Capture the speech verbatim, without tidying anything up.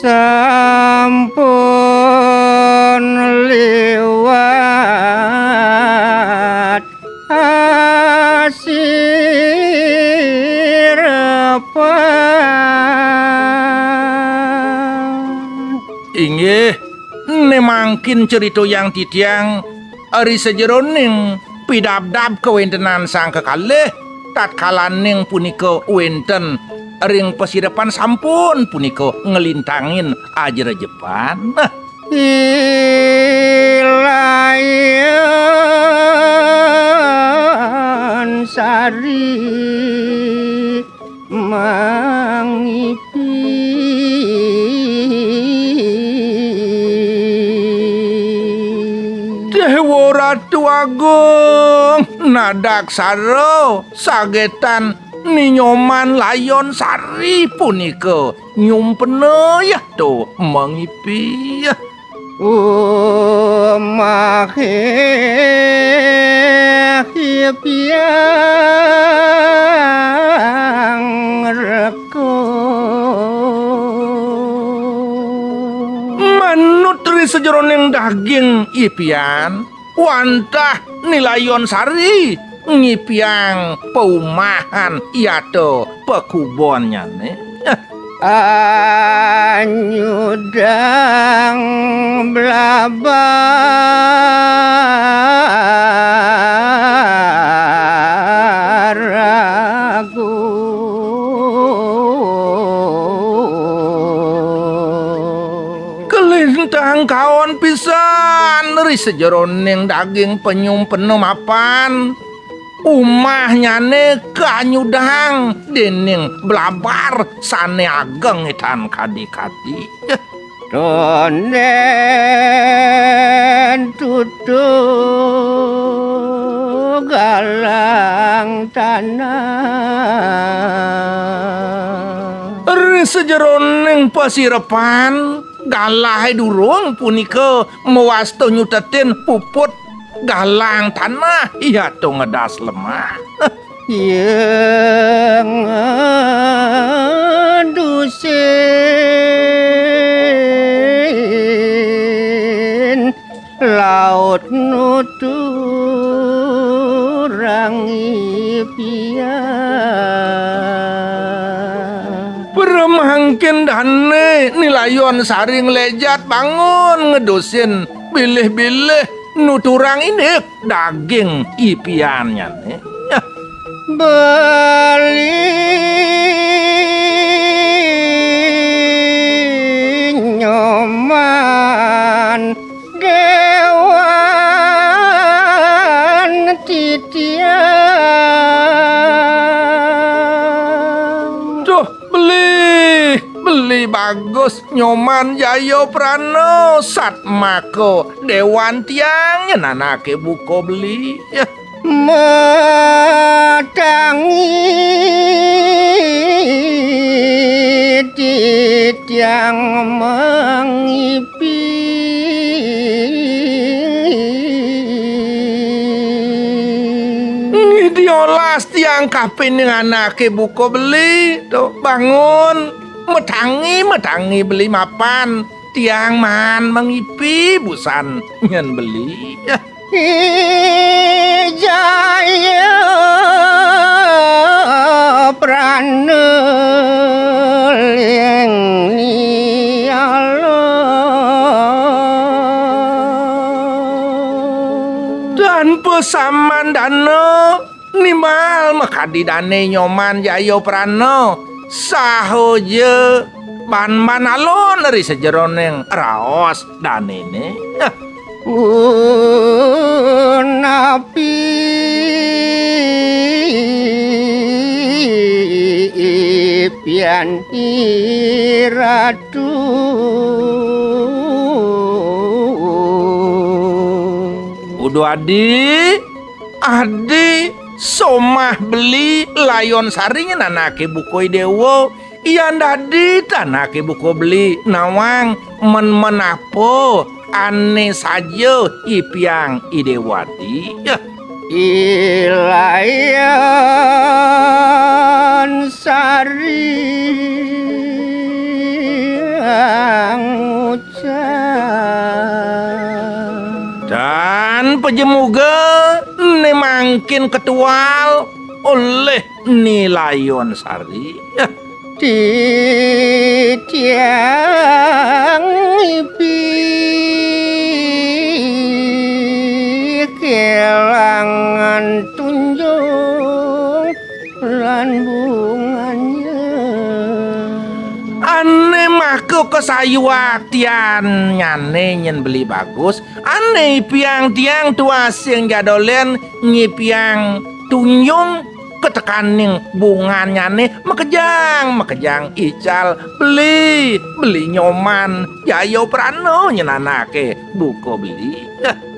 Sampun liwat asirepan. Inggih, ne mangkin critoyang titiang ri sajeroning pidabdab kawentenan sang kekalih, tatkalaning punika wenten ring pasirepan sampun punika nglintangin ajrejepan. Nah, Ilayan Sari mangipi. Déwa Ratu Agung, nadaksara sagetan Ni Nyoman Layon Sari punika nyumpena yah to mangipi. Umahé piang reka. Manut ri sajeroning daging ipian, wantah Ni Layon Sari ngipiang paumahan yata pakubonnyané. Anyudang Blabar Agung. Kalintang kaon pisan ri sajeroning daging panyumpena mapan. Umahnyané kanyudang déning blabar sané ageng tan kadi-kadi. Tondén tutu galang tanah. Ri sajeroning pasirepan, galahé durung punika mawasta nyutetin puput galang tanah, yata ngedas lemah. Yén dusin laut nuturang ipian. Pramangkin dané Ni Layon Sari nglejat bangun ngedusin bilih-bilih nuturang indik daging ipiannyané. Beli Nyoman Déwan titiang. Duh, beli, beli bagus Nyoman Jayaprana satmaka déwan tiang nyen anaké buka beli. Yah. Matangi titiang mangipi. Ngidiolas tiang kapining anaké buka beli, to bangun, matangi, matangi beli mapan. Tiang maan mangipi busan nyen beli. Ijaya prana ling niala. Dan pasamandana nimbal makadi dané Nyoman Jayaprana, saha ja ban-ban alon ri sajeroning raos danéné. Punapi pian i ratu. Uduh adi, adi somah beli layon sari nyen anake buka i dewa, yan dadi tanake buka beli nawang men menapa ane saja ipiang i dewa adi. Yah. I layon sari angucap. Tan pajemuga ne mangkin ketual oleh ni layon sari. Yah. Titiang ipi kelangan tunjung lan bunganya. Ane maka kasayuaktiannyane nyen beli bagus, ane ipiang tiang tuasing jadolen ngipiang tunjung katekaning bungannyane makejang, makejang ical beli, beli Nyoman Jayaprana nyen anake buka beli. Dah.